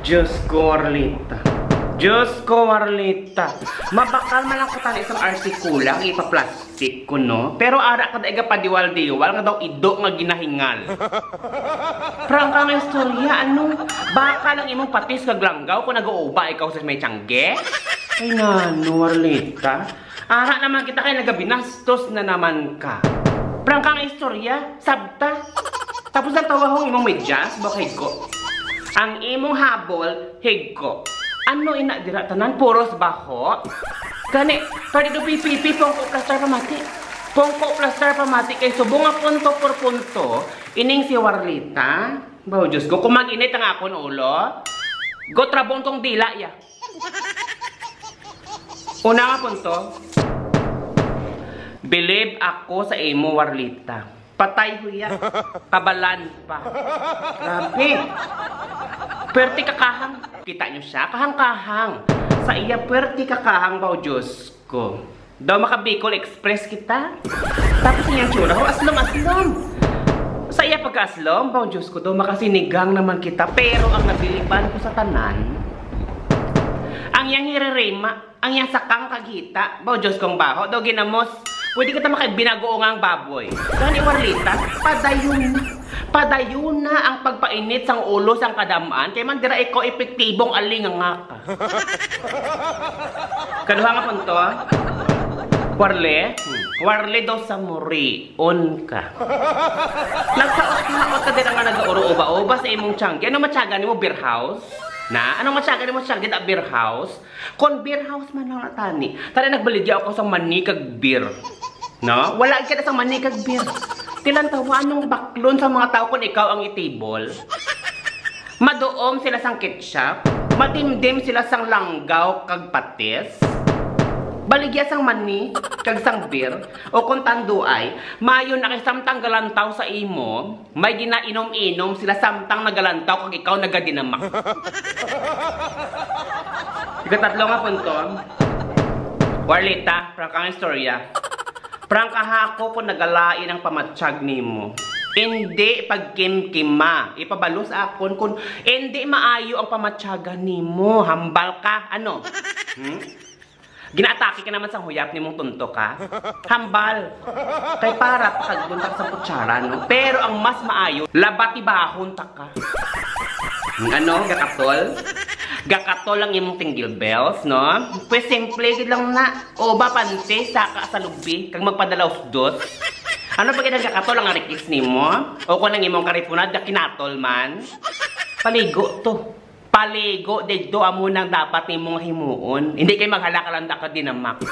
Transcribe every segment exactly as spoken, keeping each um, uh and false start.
Diyos ko, Warlita. Diyos ko, Warlita. Mabakal man lang ko tani sang artikula nga ipaplastik ko, no? Pero ara ka da igapadiwal-diwal nga daw ido nga ginahingal. Prangka nga istorya, ano? Baka lang imong patis kag langgaw kung nag-uuba ikaw sa may tiyangge? Ay, nano, Warlita? Ara naman kita kay nagabinastos na naman ka. Prangka nga istorya, sabta. Tapos ang tawahong imong medyas, baka higko. Ang imong habol, higko. Ano ina dira tanan? Puros baho? Gani, pwede do pipipi, pongko plaster pamati. Pongko plaster pamati kay subong nga punto por punto, ining si Warlita. Baw, Diyos ko, kung mag-init ang akon ulo, gotrabon kong dila, ya. Una nga punto, believe ako sa imo, Warlita. Patay huya. Kabalan pa. Grabe. Pwerte kakahang. Kita nyo siya? Kahang-kahang. Sa iya, pwerte kakahang, baw, Diyos ko. Daw maka Bicol Express kita. Tapos iyang tsura, ho, aslom-aslom. Sa iya pagka-aslom, baw, Diyos ko, daw makasinigang naman kita. Pero ang nabiliban ko sa tanan, ang iyang hiririma, ang iyang sakang kag hita, baw, Diyos kong baho, daw ginamos. Pwede kita makaibinago nga ang baboy. Gani, Warlita, padayon na. Padayon na ang pagpainit sang ulo sang kadam-an, kay man dira ikaw epektibong alinganga ka. Kaduha nga punto, Warle, Warle daw sa murion ka. Nagsaot-maot ka dira nga nag-uruuba-uba sa imong tiyangge. Ano matyaga nimo, beer house? Na? Ano matyaga nimo, tiyangge, da beer house? Kon beer house man lang na tani, tani nagbaligya ako sa mani kag beer. No? Wala ka na sa mani kag beer. Tilantawa, anong baklon sa mga tao kung ikaw ang itibol? Maduom sila sang ketchup, madimdim sila sang langgaw kag patis. Baligya sang mani kag sang beer, o kung tanduay, mayo na kay samtang galantaw sa imo, may ginainom-inom sila samtang nagalantaw kag ikaw nagadinamak. Ikatatlo nga punto, Warlita, prangka nga istorya. Prangkaha ako kung nagalain ang pamatyag nimo. Indi pagkimkima. Ipabalo sa akon kung indi maayo ang pamatyagan nimo. Hambal ka. Ano? Hmm? Ginaatake ka naman sa huyap nimong tunto ka. Hambal. Kay para pakagbuntag sa kutsara, no? Pero ang mas maayo, labatibahon ta ka. Ang ano, gakatol? Gakatol ang imong tinggil bells, no? Pues simple gid lang na. O ba, panty, saka sa lubi, kag magpadalaw dos. Ano pa gid ang gakatol ang arikis nimo? O kung ang imong karipunad, gakinatol man? Paligo to. Paligo didto, amo nang dapat nimong himuon. Hindi kay maghala ka lang da ka dinamak.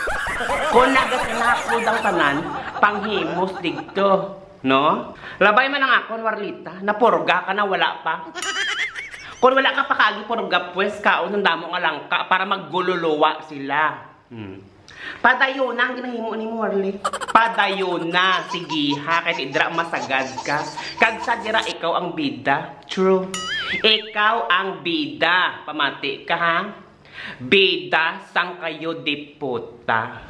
Kung nagasinapod ang tanan, panghimos didto. No? Labay man ang akon, Warlita. Napurga ka na, wala pa. Kung wala ka pa kaagi purga, pues, kaon ang damo nga langka para maggululuwa sila. Hmm. Padayon na ang ginahimo ni Morley. Padayon na. Sige ha, kay dira masagad ka. Kag sa dira ikaw ang bida. True. Ikaw ang bida. Pamati ka ha. Bida sang kayo diputa.